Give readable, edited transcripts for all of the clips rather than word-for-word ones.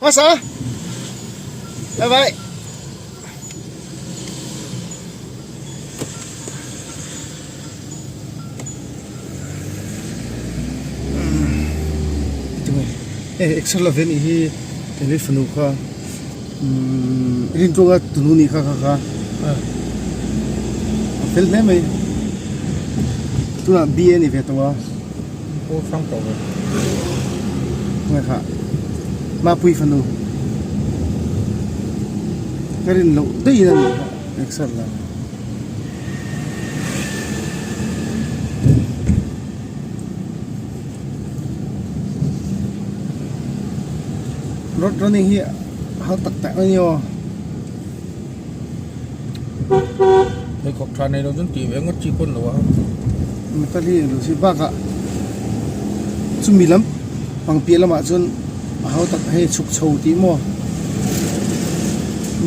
Hmasa bye bye. Hei exer la ve nih hi kei fanu kha umm rintlunga tunu nih kha kha kha a fel hle mai tunah B a ni ve tawh a. Paw hrang tawh ve. Nge kha Mapui fanu ka rin loh daih in a nih kha exer la. Road running hi hal tak tak a ni aw. Pheikhawk tha nei lo chuan tih ve ngawt chi pawn lo a. Metal hi englo si bakah chumi lam pang piah lamah chuan a ho tak hei chhuk chho tih maw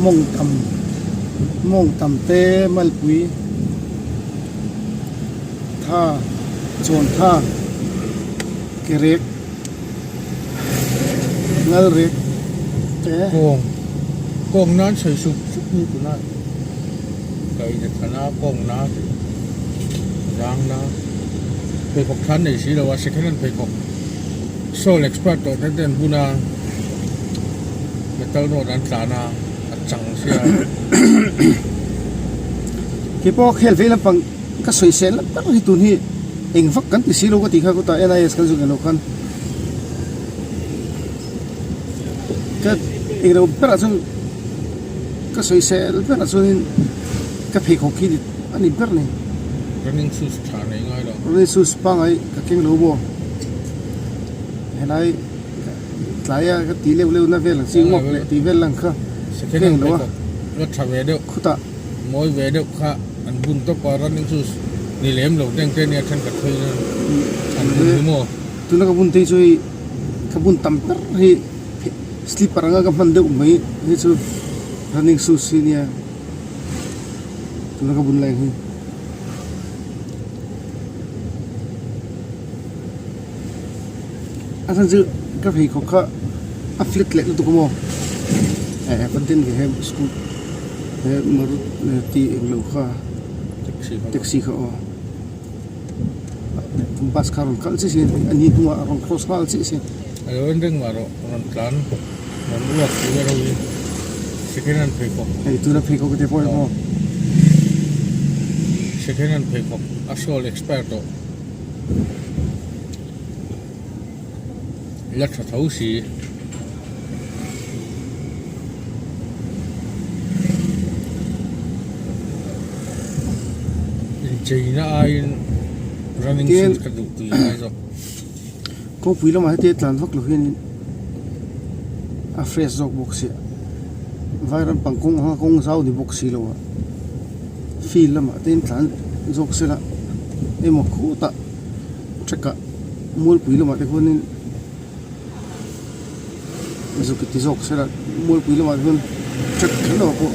mawng tam mawng tam te malpui tha chawn tha ke rek. Ngal rek te. Kawng kawng nan sawi sup sup ni tuna kai na thana kawng na zang na pheikhawk than nei si lo a second hand pheikhawk sole expert tawh te ten bun a metal rod an tlan a a chang sia. Keipawh khel vei lampang ka sawi sel lam tak hi tun hi eng vak kan ti si lo ka tih kha kutah NIS kan zuk elo khan ka eng lo berah chuan ka sawi sel berah chuanin ka pheikhawk khi a ni ber ni. Running shoes tha nei ngai lo. Running shoes pangai ka keng lo maw helai tlaia ka tih leuh leuh na vel ang chi ngawk leh tih vel lang kha keng lo a. Tha ve deuh. Khutah. Mawi ve deuh kha an bun tawp a, running shoes ni lem lo teng te nia thenkhat phei nan an bun hi maw? Tuna ka bun te hi chu hei ka bun tam ber hi slipper anga ka hman deuh mai hi chu running shoes hi nia tuna ka bun lai hi. A chhan chu ka pheikhawk kha a flat leh lutuk a maw eh kan tin ve he school he maruti eng lo kha taxi kha aw bus kha a rawn kal chiah si a ni hnungah a rawn cross nghal chiah si. A lo en reng mah rawh rawn tlan rawn uak tih vel ho hi second hand pheikhawk. Hei tuna pheikhawk te pawh hi maw. Second hand pheikhawk a sole expire tawh. La tha tho si. Incheina aiin running shoes ka duh tui ngai zawk. Kawngpui lamah heti tlan vak lo hianin a fresh zawk bawk sia vairam pang kawng anga kawng zau ni bawk si lo a field lamah te in tlan zawk sela emaw khutah track ah mualpui lamah te khuanin zuk ti zawk sela mualpui lamah te khuan track kher lo ah pawh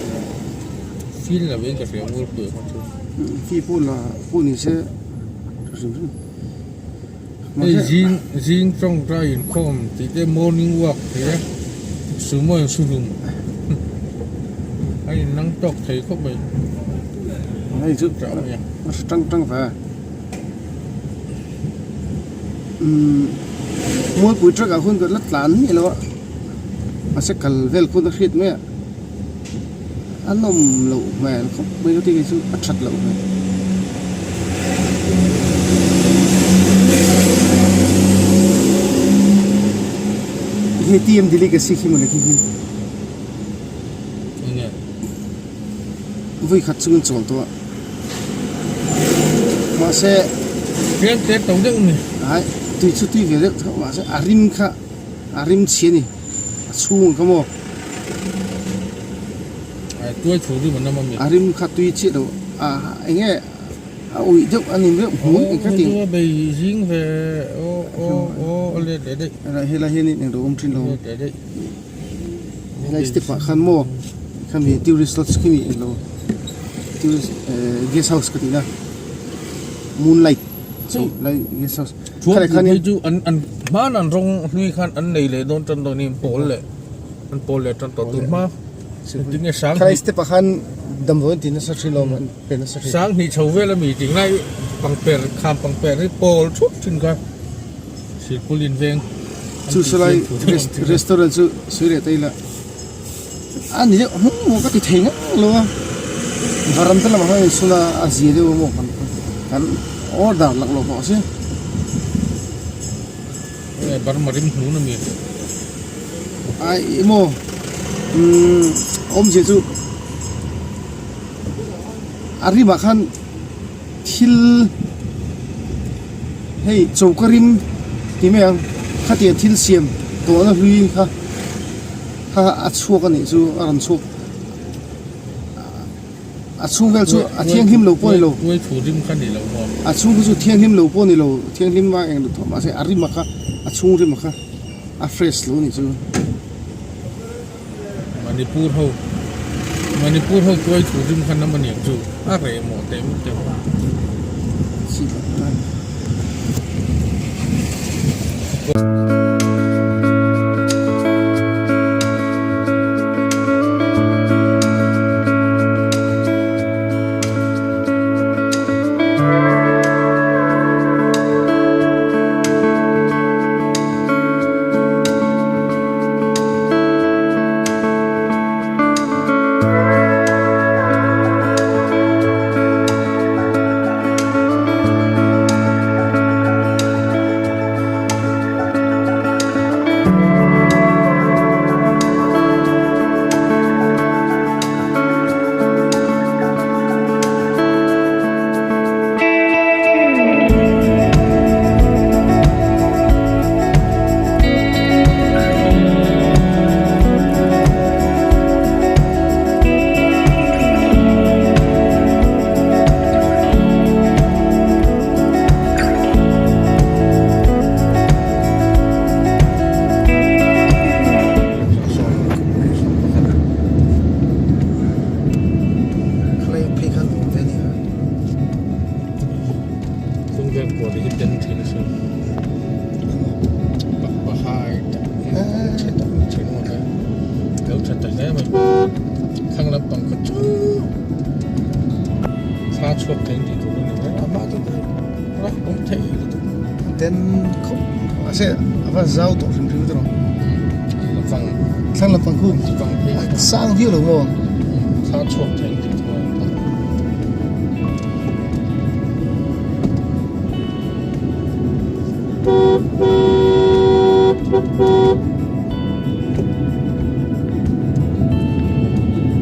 field lo in ka hria mualpui ah kha chu field pawh la pawh ni se hrim hrim. Hei zing zing tawngtai inkhawm tih te morning walk tih te sumo in su hlum a in nang tawk thei khawp mai. Hei chu a hre tang tang ve umm mualpui truck ah khuan ka la tlan miah lo a mahse kal vel khuan a hriat mai a a nawm loh hmel khawp mai ka ti kei chu a that loh hmel. Hei TM delicacy khi mawle khi hi vui khat chungin chawl tawh a mahse Fian te to deuh ni. Ai tui chu tui ve deuh tho mahse a rim kha a rim chhi a ni a chhung kha maw. Ai tuai thu rim an awm a mi. A rim kha tui chiah lo a eng nge a uih deuh a ni deuh hmui eng kha tih. Aw bei zing ve aw aw aw a let leh daih. Helai hian in englo awm thin lo. Let leh daih. Helai step ah khan maw khami tourist lodge khi mi englo tourist guest house ka tih na moonlight chu lai guest house khalai khan in chu an an hman an rawng hlui khan an nei leh dawn tan dawn in pawl leh. An pawl leh tan tawh tun hma. Tinge sang Khalai step ah khan damdawi an ti nasa thin lo an pe nasa thin. Sang hnih chho vel ami tih ngai pangper kham pangper hi pawl thut thin kha Silpul in veng an Chu tih salai fiam thu te awm thin a. restaurant chu sawi leh ta ila a ni deuh hmung maw ka ti thei ngang lo a varam te lamah khan insun a a zia deuh maw kan kan order lak loh pawh a si. Burma rim hnun a mi. Ai emaw umm awmzia chu a rimah khan thil hei choka rim tih mai ang khatiang thil siam tawhna hlui kha kha a chhuak a nih chu a rawn chhuak. A chhung vel chu a thianghlim lo pawh a ni lo. Tuai thu rim kha ni lo maw? A chhung chu thianghlim lo pawh a ni lo, thianghlim a eng tawh mahse a rim a kha, a chhung rim a kha a fresh lo a nih chu. Manipur ho, Manipur ho tuai thu rim kha nam a niang chu, a reh maw teh mut teh maw? Thla chhuak thei tih tur a ni mai amah chu rak awm thei lutuk. Den khawp mahse a va zau tawh hrim hrim tawh Vang thlang lampang khu vang phei a sang viau lo maw thla chhuak thei tih tur a ni.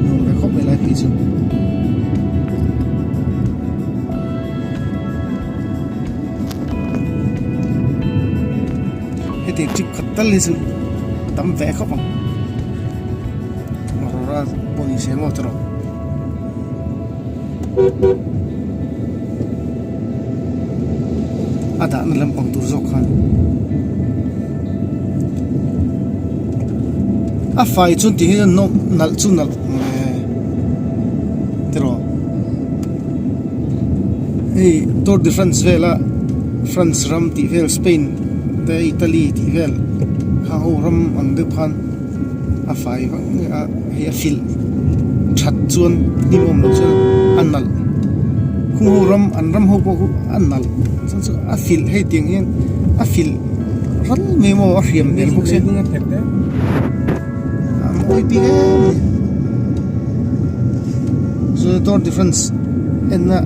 Nuam ve khawp mai lai phei chu. Heti trip khat tal hi chu tam ve khawp ang. Aurora pawh ni se maw tawrh. A dahna lampang tur zawk khan a fai chuan tih hi nawm nalh chu nalh tiraw hei tour de france vela france ram tih vel spain te italy tih vel kha ho ram ang deuh khan a fai vang a hei a filh that chuan hnim awm loh chuan a nalh khung ho ram an ram ho pawh khu a nalh chuan chu a filh hei tiang hian a filh ral mai maw a hriam hmel bawk sia a mawi bik em a ni chu tour de france enna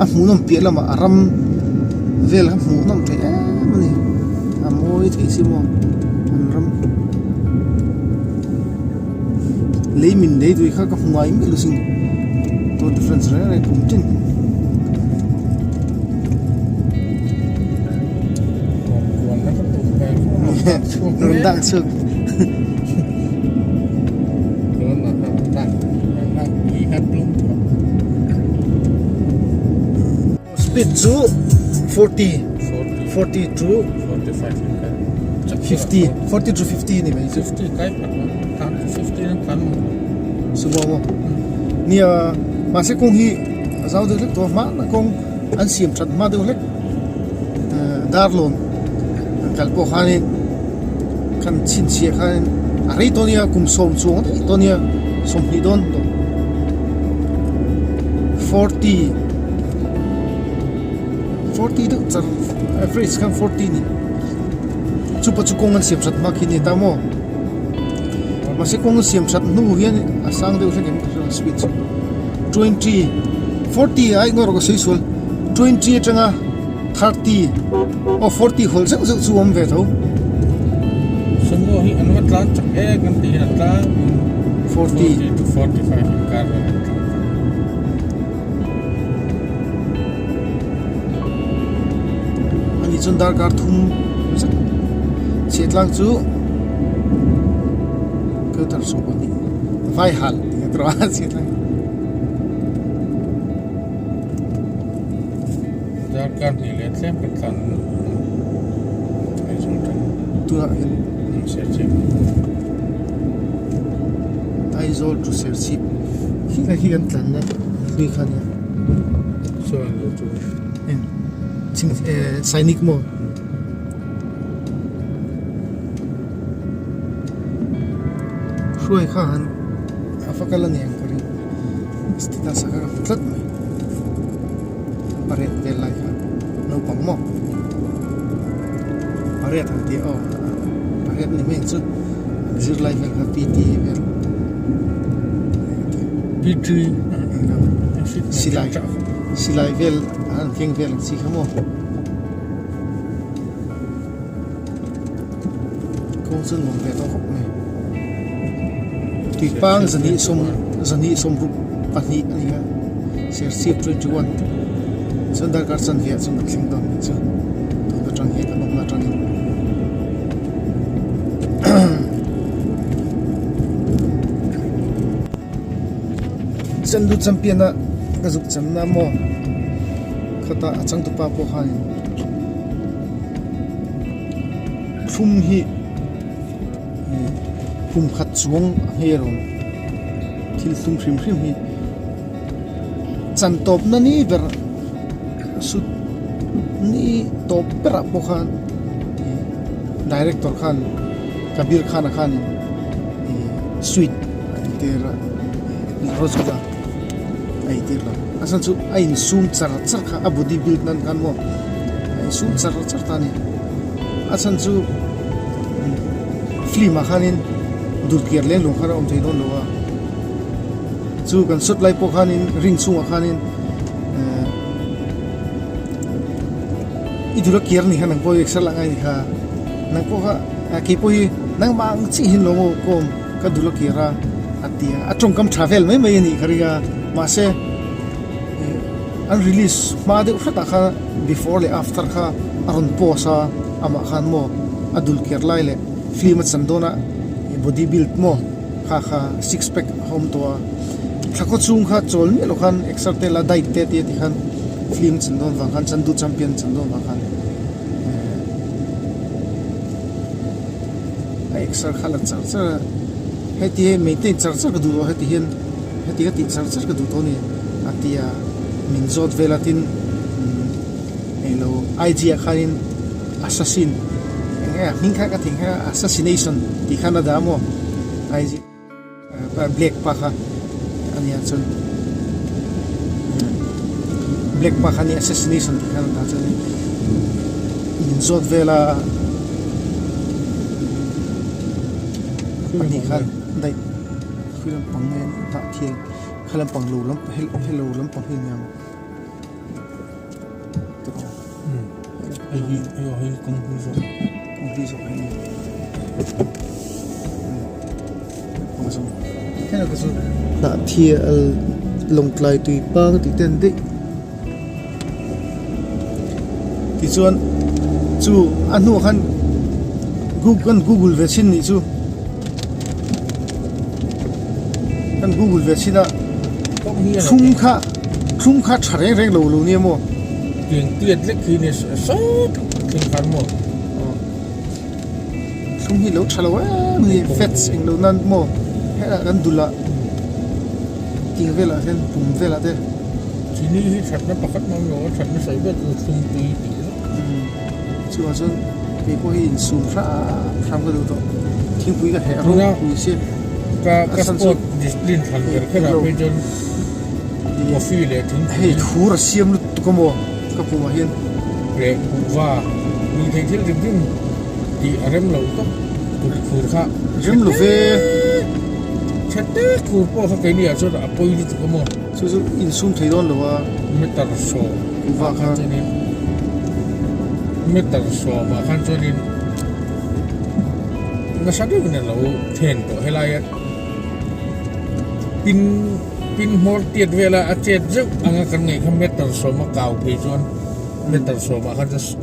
a hmuhnawm piah lamah a ram vel kha hmuhnawm thei em a ni. A mawi thei si maw an ram lei min lei tui kha ka hmu ngai miah lo sin tour de france reng reng kum tin rawn dak chhuak Speed chu 40 40 to 50 40 to 50 ni mai chu 50 kai phat tan 50 na tan sumo mo nia mahse kawng hi a zau deuh hlek tawh a hma kawng an siam that hma deuh hlek darlawn kal pawh khanin kan chhinchhiah khanin A rei tawh nia kum sawm chuang daih tawh nia 20 dawn tawh 40 40 deuh char average khan 40 ni chupa chu kawng an siam that hma khi ni ta maw mahse kawng an siam that hnu hian a sang deuh hlek em ka hria speed chu 20 40 ai ngaw rawh ka sawi sual 20 atanga 30 aw 40 hawl zeuh zeuh chu awm ve tho. Sumo hi an va tlan chak e kan tih hian a tlangpui 40 to 45 inkar vel an tlan chak. Ani chuan darkar thum zet chhiah tlang chu kilometer 12 vai hal tih a tawh a chhiah tlang. Darkar hnih leh tlem kan tlan Aizawl tang tunah hian Serchhip Aizawl to Serchhip khi lai khi kan tlan na hlui kha nia chuan lo chu eng chhing eh Sainik maw hruai kha han a va kal a ni ang ka ring status ah kha ka hmu tlat mai. Pariat vel lai kha naupang maw pariat ang tih aw pariat ni mai ang chu an zirlai vel kha PT vel PT silai silai vel an keng vel ang chi kha maw kawng chu nuam ve tawh khawp mai tuipang zahnih sawm zahnih sawmruk pahnih a ni a Serchhip 21 chuan darkar chanve ah chuan kan thleng dawn nih chu tun atang hian kan awmna atangin Chandu champion a ka zuk channa maw khata a changtupa pawh khanin thlum hi kum khat chuang a hmel awm thil thlum hrim hrim hi chan tawp na ni ber sut ni tawp berah pawh khan director khan Kabir Khan a khanin sweet a entir a rasgulla a entir lo a chhan chu a insum char char kha a body build nan khan maw a insum char char ta a ni a chhan chu film ah khanin dulkiar leng lung khan a awm thei dawn lo a chu kan shot lai pawh khanin ring chhungah khanin ehh i dul a kiar ni kha nang pawh i exer lah ngai ni kha nang pawh kha kei pawh hi nangmah ang chiah hian lo maw kawm ka dul a kiar a a ti a a tawngkam tha vel mai mai a nih ka ring a mahse an release hma deuh hretah khan before leh after kha a rawn post a amah khan maw a dul kiar lai leh film a chan dawn a body build maw kha kha six pack a awm tawh a thla khaw chhung kha chawl miah loh khan exer te la diet te tia tikhan film chan dawn vang khan chandu champion chan dawn vang khan a exer kha la char char a heti hi maintain char char ka duh lo heti hian heti ka tih char char ka duh tawh a ni a ti a min zawt vel a tin englo IG ah khanin assassin eng nge a hming kha ka thei kha assassination tih khan a dah a maw IG black pa kha a nia chuan black pa kha a nia assassination tih khan a dah chuan min zawt vel a pahnih khan daih khi lampang nge tah thial kha lampang lo lampang hello lampang hi a ni ang. Hei hi hei aw hei kawng hlui zawk kawng hlui zawk hei hei ka chu hnah thial lawngtlai tui pang tih te an daih tichuan chu a hnuah khan google kan google ve chhin nih chu kan google ve chhin a thlum kha thlum kha tha reng reng lo lo nia maw. Tiang tiat lek hi ni sawt thleng khan maw. Thlum hi lo tha lo em ni fats eng lo nan maw hetah kan dul ah ting velah hian pum velah te. Chini hi thatna pakhat hmang lo a thatna sawi ber chu thlum tui tih chuvang chuan. Kei pawh hi insum hram hram ka duh tawh. Thingpui ka heh ropui si. Ka ka sport discipline thlan ber kher ah phei chuan coffee leh thingpui. Hei thur a siam lutuk a maw ka pumah hian. Leh kuhva ni thei thil hrim hrim tih a rem lo tawp kut khur kha. Rem lo ve. Tha te khur pawh kha keini ah chuan a pawi lutuk a maw. Chu chu insum thei dawn lo a. Meter sawm ah khan chuanin meter sawm ah khan chuanin nasa deuhin a lo then tawh helai a pin pin hmawr tiat vela a chet zeuh anga kan ngaih kha meter sawm a kau phei chuan meter sawm ah khan chuan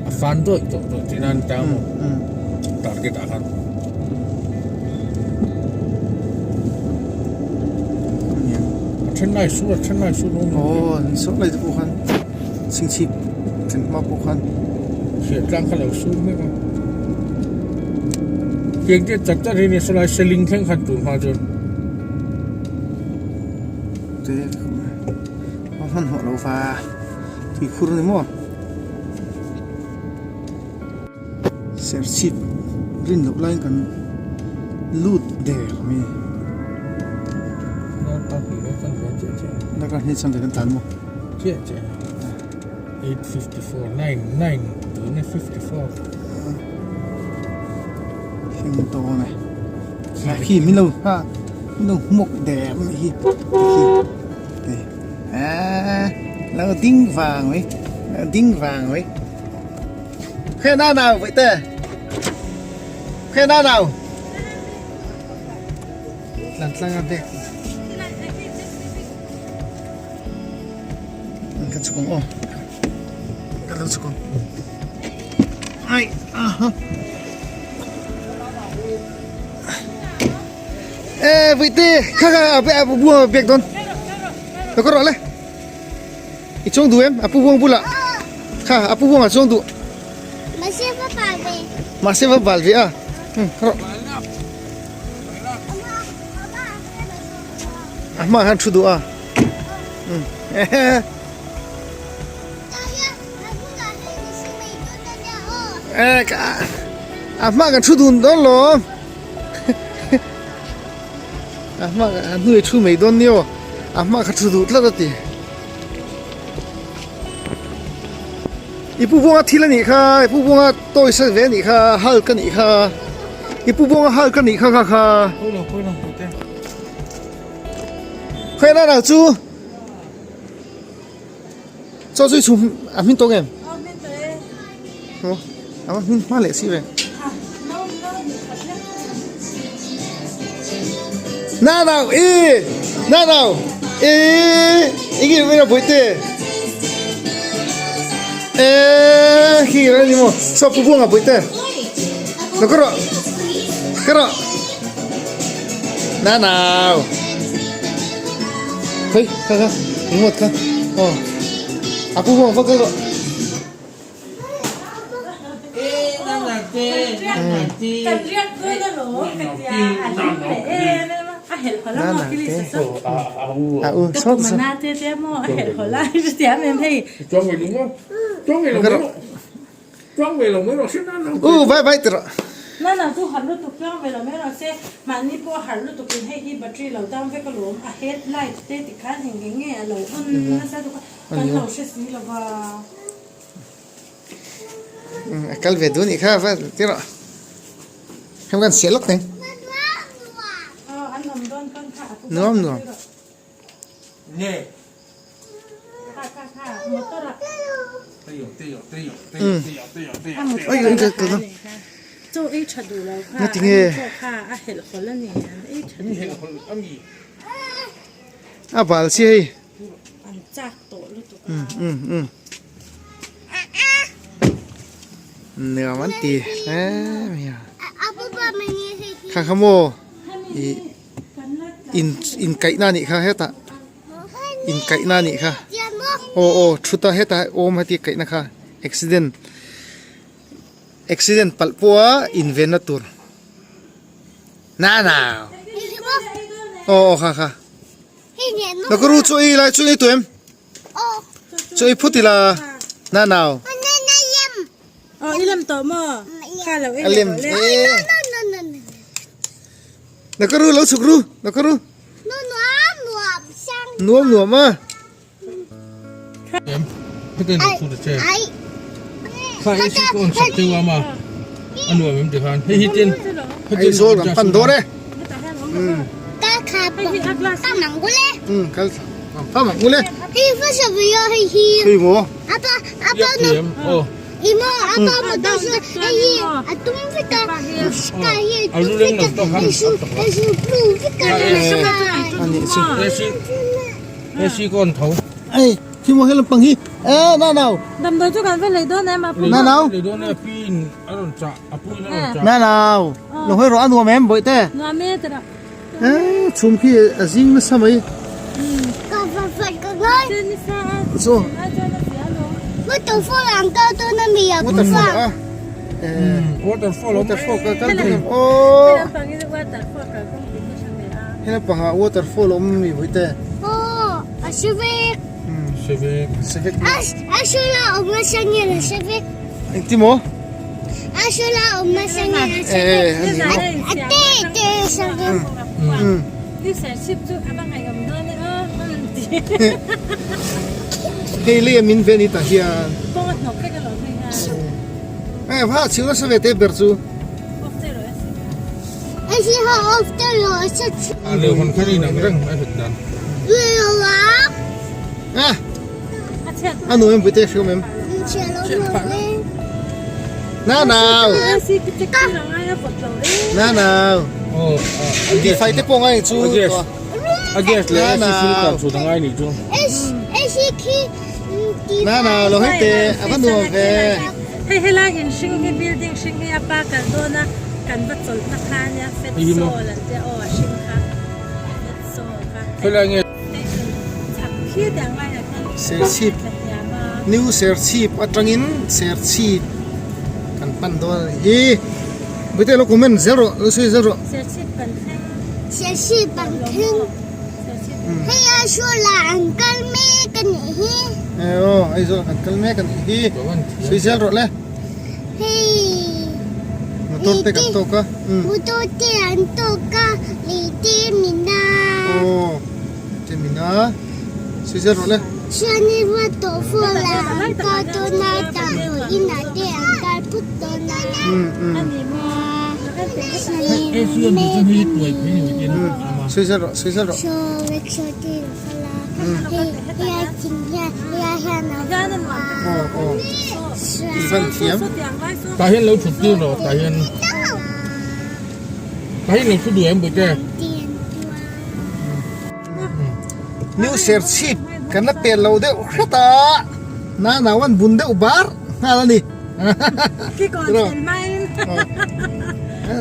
a fan dawih tawh tawh tihna a ni ta a maw target ah khan. A then lai sur a then lai sur awm aw an sur lai te pawh khan chhingchhip then hma pawh khan hriat tlang kha lo sur mek a tiang te chat chat hi ni sawlai seling thleng khan tur hma chuan te a hmanhmawh lo va tuikhur a ni maw. Serchhip rin loh laiin kan lut der mai a ni. Darkar hnih chuan kan tlan maw? Heng dawn e. Khi min lo ha min lo hmuak der mai hi khi a lo ding vang mai lo ding vang mai. Khe na nào vậy tê Khe na nào Lan tlang a bek Kan chukong o Kan lo chukong Ai aha Ê vậy tê Kha kha a be buông bek don Lo có rõ le I chuang duh em? A pu buang bulah kha a pu buangah chuang duh. Mahse va bal ve. Mahse va bal ve a. Hmm, rawh. A hma khan thu duh a. Hmm. Eh, a hma kan thu dun dawn lo. A hma a hnuai thu mai dawn ni aw. A hma kha thu duh tlat a ti. I pu buanga thil a nih kha, i pu buanga toys a ve a nih kha, hulk a nih kha. I pu buanga hulk a nih kha kha kha. Khawi na nau chu. Chaw chu i chhum a hmin tawk em? A va hmin hma leh si ve. Na nau i na nau i i ngi me bui te. E khi ra ni mo so pu buanga bui te. Lo karo. Karo. Na nau. Khoi kha kha ringawt kha aw a pu buang va kal rawh. A u sawt sawt. U vai vai ti rawh. Nana chu harh lutuk tlang ve lo mai rawh se, mahni pawh harh lutuk in hei hi battery lo down vek alawm, a head light te tikhan eng eng nge a lo on nasa deuh a, kan lo hre si lo va. A kal ve duh anih kha va ti rawh. Hem kan siah lawk teng. Aw an awm dawn pawn kha a pu Nuam nuam. A bal si hei nuam an ti hle mai a kha kha maw ih in inkaihna a nih kha hetah. Inkaihna a nih kha aw aw thut a hetah awm heti kaihna kha accident accident palh pawha invenna tur na na aw aw kha kha Nakuru chu ei lai chu ei tu em chu ei phut ila na nau. Aw i lem tawh maw? Kha lo ei A lem leh rawh le. e. Na ka ru lo chhuk ru na ka ru. Nuam nuam a. Em hetiang lo chhut a che. Kha hei si ka on sak teu a ma. A nuam em ti khan. Hei hi tin. Aizawl kan pan dawn e. Um kal pa mang ule. Hei maw. Ani chu. Ei khi maw he lampang hi. E na nau. Damdawi chu kan va lei dawn em a pu. Na nau. Na nau. Lo hawi rawh a nuam em bawihte. Nuam e tira. E chhum khi a zing nasa mai. Chu. Waterfall ang kal dawn a mi a Waterfall a. E Waterfall waterfall kal kal dawn aw. He lampang He lampangah waterfall a awm a mi bawihte. Aw a hre vek. Hre vek. Hre vek. A hre la awm nasa nge la hre vek. Engti maw? A hre la awm nasa nge la hre vek. A te te hre vek. Ni serchhip chu a va ngaihawm dawn e aw a rawn ti. Hei lei a min ve ni tah hian. Kawng a hnawk vek alawm hei hian. Eh va chhiu nasa ve te ber chu. Off te rawh e si. A si ha off te rawh a sa chu. A leu hawn khan inang reng a hek dan. Ah. A nuam em puite hriam em. Na nau. Na nau. Ti fai te pawh ngai chu. A gas leh AC filter chu ta ngai ni chu. Na nau lo hei te a va nuam ve. Hei helai in hring hi building hring hi a pa kal dawn a kan va chawlh na kha ania fat sawl an tia aw a hring kha fat sawl kha. Helai nge. Serchhip New Serchhip atangin Serchhip kan pan dawn a nih hi Bawihte lo comment zel rawh lo sawi zel rawh. Serchhip kan thleng. Serchhip kan thleng. Hei a hruala an kal mek a nih hi. Ee aw Aizawl kan kal mek a nih hi sawi zel rawh le. Hei. Motor te kan tawk a. Motor te an tawk a lei te min a. Aw te min a sawi zel rawh le. Chuanin ruat tawh fawla an kal dawn a damdawiin ah te an kal phut dawn a. Sawi zel rawh sawi zel rawh. Aw aw i van thiam. Tah hian lo thut tir rawh tah hian tah hian lo thu duh em bawihte. New Serchhip kan la pel lo deuh hret a na nau an bun deuh bar nghal a ni.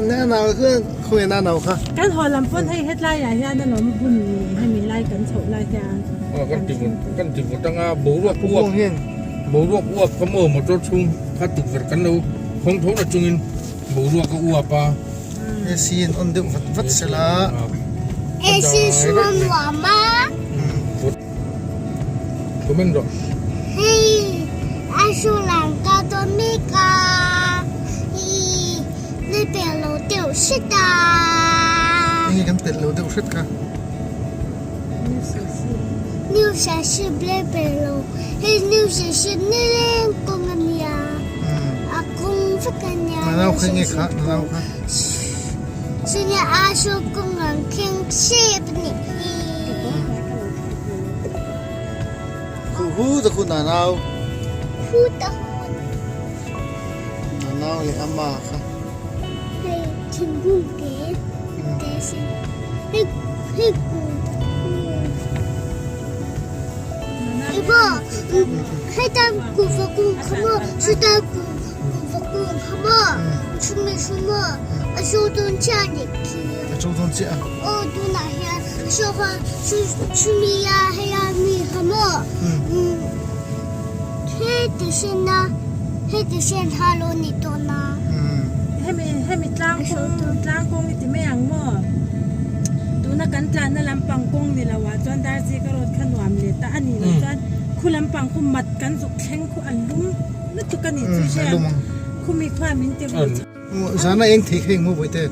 Na nau chuan khawnge na nau kha. Kan haw lam pawn hei hetlai ah hian a lawm bun hemi lai kan chhoh lai hian. Aw kan ti vut kan ti vut anga boruak uap boruak uap kha maw motor chhung kha tukverh kan lo hawng tho na chungin boruak a uap a. AC in on deuh vat vat sela. AC chu a nuam a. Comment rawh. Hei a su lang ka dawn mek a. Hi ni pel lo deuh hret a. Enge kan pel lo deuh hret kha. New Serchhip le pel lo. Hei New Serchhip nileng kawng a nia. A kawng vek a nia. Nanau kha nge kha nanau kha. Chunia a su kawng ang thleng chep a nih hi. Khu hu ta khu nanau. Khu ta hu. Nanau leh ama kha. Hei thingkung te te sin. Hei hei ku. Hei bo hei ta ku va kung kha maw chu ta ku va kung kha maw chu mi chu maw a so dawn chiah a nih khi. A so dawn chiah a. Aw tunah hian a so kha chu chu mi a hei a mi kha maw heti sin a heti sin ha lo ni dawn a. Hemi hemi tlang kawng tlang kawng i ti mai ang maw? Tuna kan tlanna lampang kawng ni lo ah chuan Darzi ka road kha nuam leh ta a nih loh chuan khu lampang khu mat kan zuk thleng khu a lum lutuk a nih chu i hria. Khumi khuan min ti rui chho. Zana eng thei kha engmaw bawihte?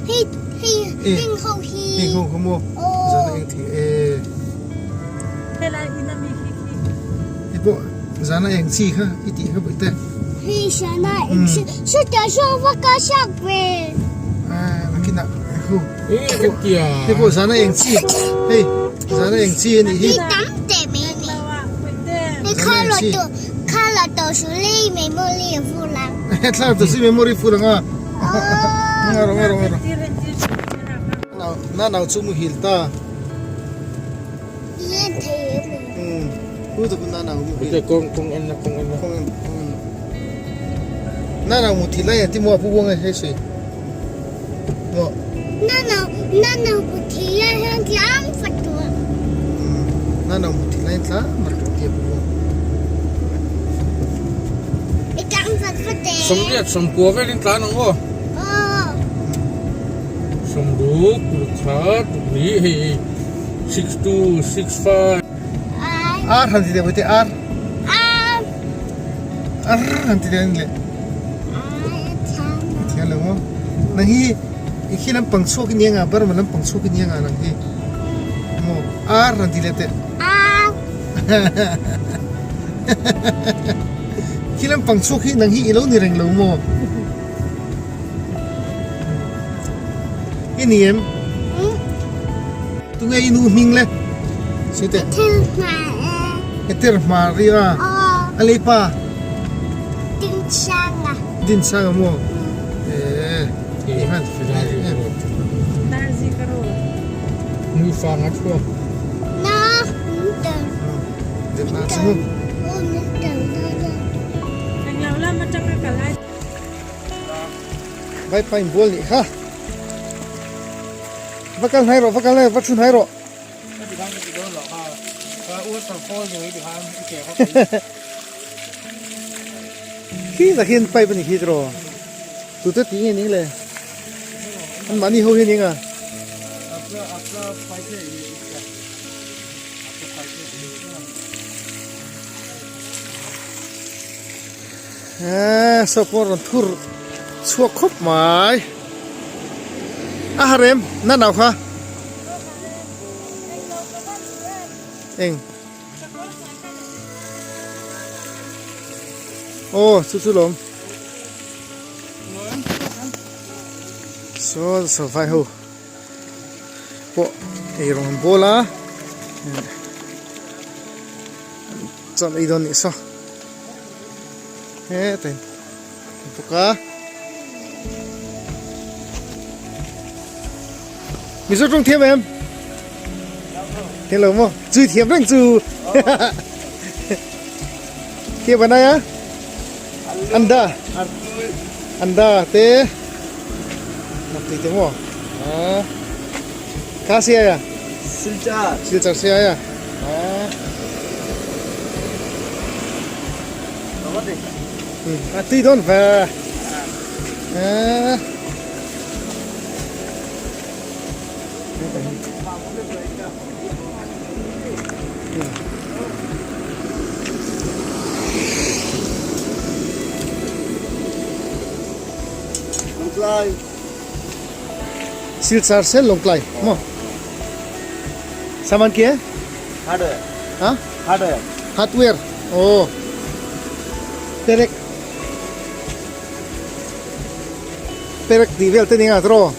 Hei hei heng ho hi. Heng ho kha maw? Zana eng thei e. Helai in ami khi khi. Hei pawh zana eng chi kha i tih kha bawihte. Hei zana eng chi chutah sawn va kal chak ve. Ah nakinah hu. Hei pawh zana eng chi hei zana eng chi a nih hi. Hei tam teh mai a ni. Hei kha lo tu kha lo to su lei memory a full ang. Thla to si memory full ang a. Nga rawh nga rawh nga rawh. Na nau chu muhil ta. Len thei em. Um hu tu na nau muhil. Kawng kawng en na kawng en na. Kawng en kawng en. Na nau muthil lai a ti maw a pu buang e hei sei. Maw. Na nau na nau muthil lai hian tlang fat tur. Um na nau muthil lai tlang fat tur ti a pu buang. I tlang fat fat e. Sawmriat sawmkua velin tlan ang aw. Aw. Sawmruk rukhat rukli hei 62 65. Ar han ti deuh te ar. Ar. Ar han ti deuh le. Thiam lo maw. Nang hi i khi lampang chhuak i nia nga Burma lampang chhuak i nia nga nang hi. Maw ar han ti leh teh. Ar. Khi lampang chhuak hi nang hi i lo ni reng lo maw. I ni em? Tunge i nu hming le? Sawi teh. Thil hma e. Eter hma ri a. A lei pa. Dinsanga. Dinsanga maw? Ee. I han. Darzi ka ro. Nui fang a chhuak. Na min Dem na chu. Min tel na na. Englo lam atanga kal ai. Vaipa in bual nih kha. Va kal hnai rawh, va kal hnai rawh, va thu hnai rawh. Khi tak hian pipe a ni khi tiraw. Tute tih nge ning le. An mahni ho hi a ning a. Eee saw pawh rawn thur chhuak khawp mai a har em na nau kha eng aw chu chu lawm saw saw vai ho pawh eirawng an bawl a. Chuan ei dawn nih saw hetain a bawk a Mizo tawng thiam em thiam lo maw chui thiam reng chu thiam an ai a anda anda te tui te maw kha sia ya Silchar. Silchar sia ya. A tui dawn ve. Silchar sel Lawngtlai maw? Saman ke? Hardware. Ha? Hardware. Hardware. Oh. Perek. Perek tih vel te ni nga tro.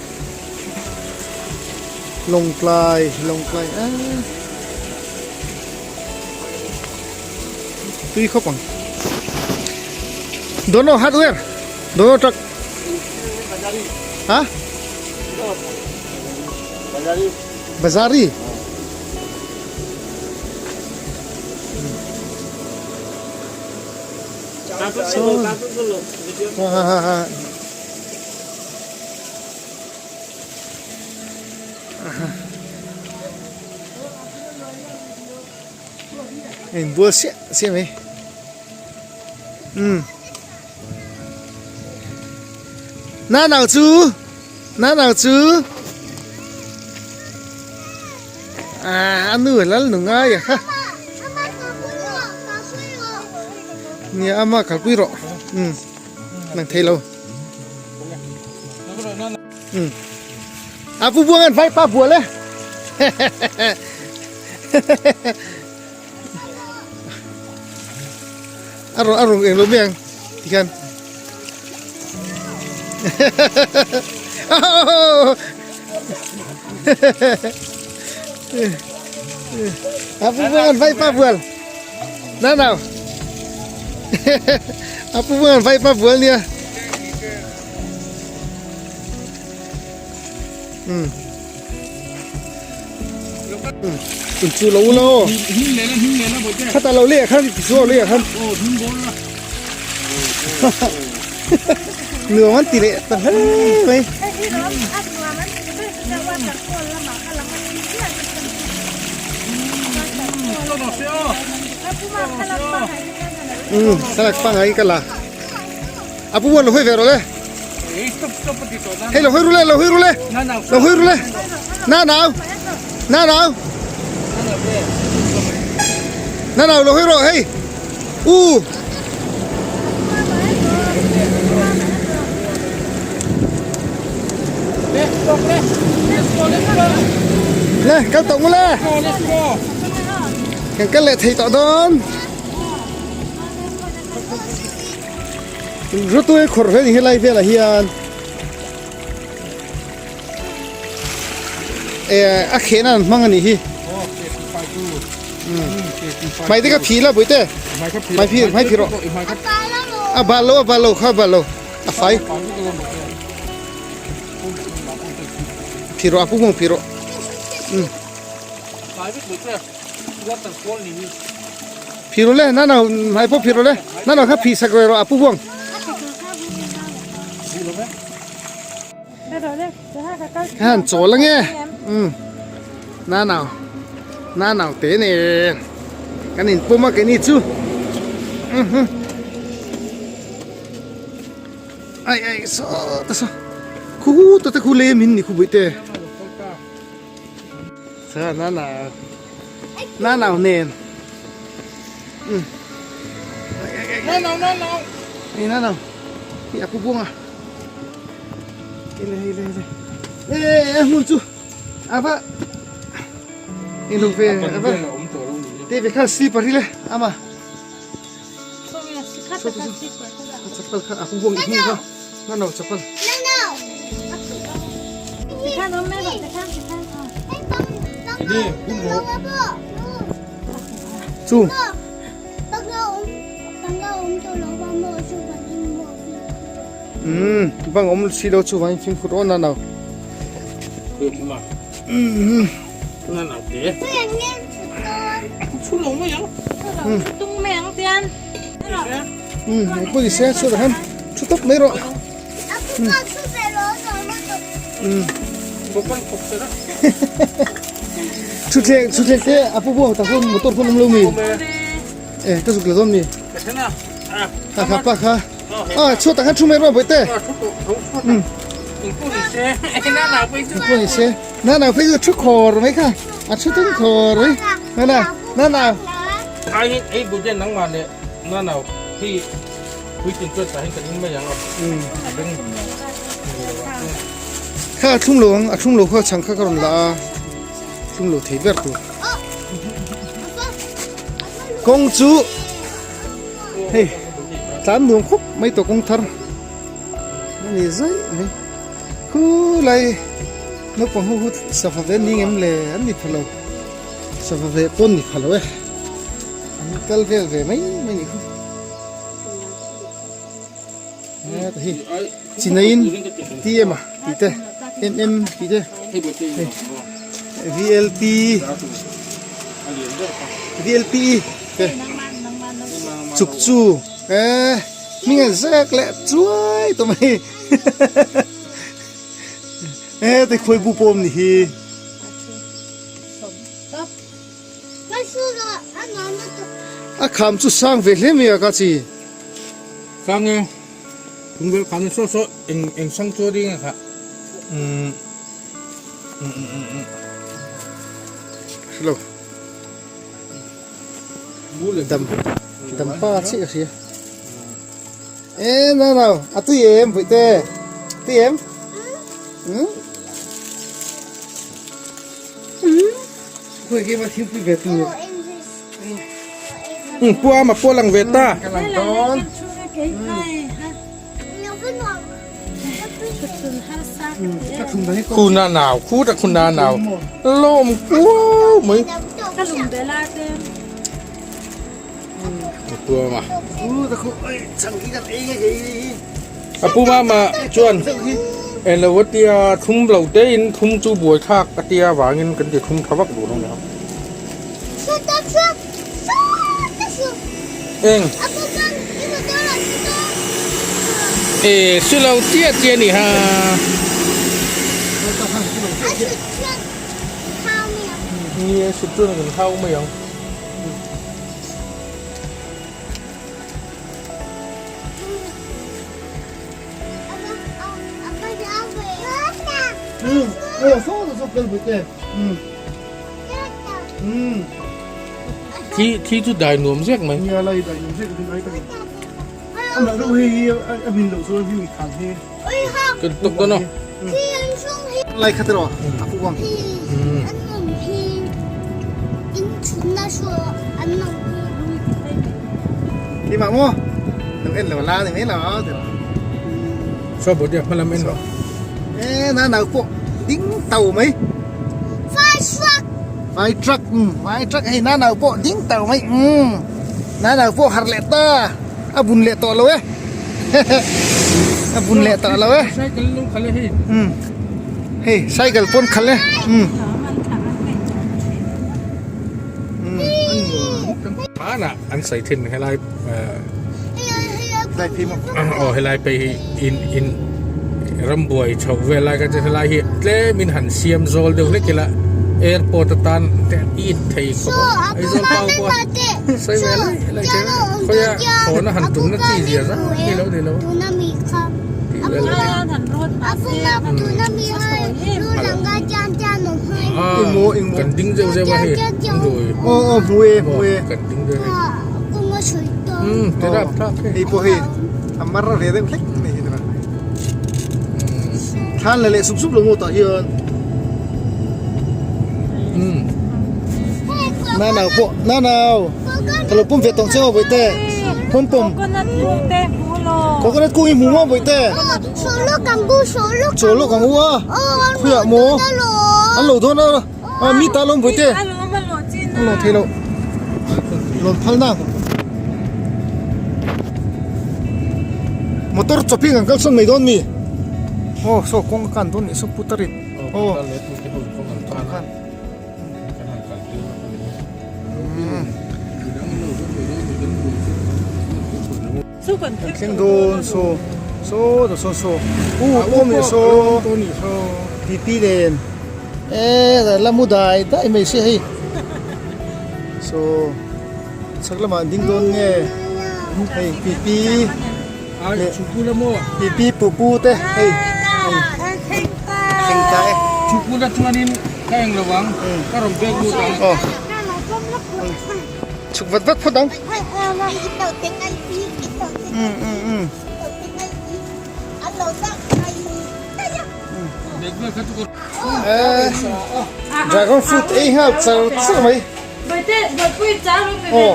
Lawngtlai, Lawngtlai. Ah. Tui khawp ang. Dono hardware. Dono truck. Ha? Bazari. So, ha ha ha ha. Inbual siah siah mai. Umm. Na nau chu na nau chu à anu lal nu ngai a kha nia ama kalpui rawh. Umm. Nang thei lo. Um. A pu buang an vai pa bual e. A rawn a rawn eng lo mai ang tikhian. A pu buang an vai pa bual. Na nào. A pu buang an vai pa bual nia. Um. Um chu lo lo. Khata lo le khan chu lo le khan. Nuam an ti leh ta hle mai. Um salak pangai ka la. A pu buan lo hawi ve rawh le. Hei lo hawi ru le, lo hawi ru le. Lo hawi ru le. Na nau. Na nau. Na nau lo hawi rawh hei. U. Le, kal tawh ngu le. Kan kal leh thei tawh dawn. Rawtuai khawrh hle ni helai velah hian eh a khehna an hmang a nih hi hmai te kha phih la bawihte hmai phih hmai phih rawh a bal lo a bal lo kha a bal lo a fai phih rawh a pu mawng phih rawh Phih rawh le, nana hnai pawh phih rawh le, nana kha phih sak rawh a pu buang. Kha han chawl ange, umm nana nana te nen kan in pawm a keini chu umm ai ai saw ta saw khu ta te khu lem in ni khu buih te. Sa na na na nào nền ừ. Na nào na nào Hey, na nào Hey, aku buông à Hey, hey, hey, hey. Ê, ê, hmun chu Ava Hey, lung ve ava Te ve kha slipper hi le ama Chapal kha aku buông i hmun kha Na nào chapal Na nào Chu. Umm bang awm si lo chu vangin fimkhur aw na nau. Umm. Umm engpawh ni se chhuat ah khan thu tawp mai rawh. Thutthleng thutthleng te a pu buang tak pawn motor pawn awm lo mi e ka zuk la dawn mi pa kha pa kha a chhuat ah khan thu mai rawh bawihte engpawh ni se na nau phei chu thu khawr mai kha a thu tung khawr mai na na na nau na nau hi Puitlin chuan tah hian kan in mai ang a beng Kha a thlung lo ang, a thlung lo kha chhang kha ka rawn la a, thlung lo thei ber tur. Kawng chu hei tlan nuam khawp mai tawh kawng thar a ni zaih mai. Khulai naupang ho hu sava ve ni ngem le an ni pha lo, sava ve pawn ni pha lo e, an kal vel ve mai mai ni khu. Hi chinaiin tm a tih te mm tih te vlp vlp te chuk chu eh hming a zek leh chuai tawh mai eh te khawi bu pawh a awm ni hi. A kham chu sang ve hle mai a ka chi. Sang e, thung vel khan saw saw eng eng sang chu a ding a kha. Umm um um um um. Hrelo. Dam dam pa chiah ka hria. E no no a tui em Bawihte tui em umm Khawi khi ma thingpui ve tur Umm pu ama pawh lang ve ta. Ka lang dawn. Khu na nau khu ta khu na nau lawm kuau mai. Pu ama. A pu mama chuan eng lo atia thum lo te in thum chu buai thlak atia vangin kan ti thum tha vak duh lo nia. Eng. E su lo chiah chiah ni ha. Ni e su chuan kan hau mai ang. Thi thi chu dai nuam zek mai. Kan tuk dawn aw. Lai kha tiraw a pu bang. Keimah maw? Lo en lo la ni mai lo tiraw. Saw bawh tia hmalam en lo. E na nau pawh ding tau mai. Vai truck. Vai truck vai truck hei na nau pawh ding tau mai na nau pawh har leh ta a bun leh tawh lo e a bun leh tawh lo e cycle lo khalh e hei hei cycle pawn khalh e hmanah an sawi thin helai aw helai phei hi in in rambuai chhoh vel lai kha chu helai hi tlem in han siam zawl deuh hlek ila airport atan te it thei khawp a Aizawl pau pawh a sawi ve lai helai te khawia thlawhna han tumna chi zia zau hi lo ni lo tih vel a ni ah kan ding zeuh zeuh a hei an rui kan ding deuh hei umm ti rap thlak hei hei pawh hei a mar ve deuh hlek mai hi thlan la leh sup sup lo maw tah hian Nanau pawh nanau ka lo pawm ve tawng che aw bawihte pawm pawm coconut kung i hmu maw bawihte chaw lawk ang u a khawiah maw an lo dawn a mi ta lawm bawihte an lo thei lo rawn phal na motor chawping an kalsawn mai dawn mi aw saw kawng a kan dawn nih saw putarin aw Kan thleng dawn saw saw ta sawn saw u pawm leh saw pipi nen e la mu dai dai mai se hei saw chhak lamah an ding dawn nge hei pipi leh pipi pupu te hei hei thleng ta e. Chukula chuanin ka eng lo ang ka rawn bek lut ang. Aw. Chhuk vat vat phawt ang. Dragon fruit ei nghal char char mai. Aw.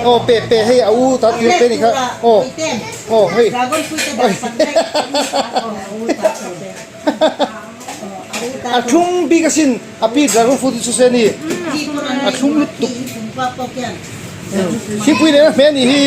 Aw pe pe hei a u ta tir te ni kha. Aw. Aw hei. A thlum bik asin a pi dragon fruit hi chu se ni a thlum lutuk thingpui leh a hmeh anih hi.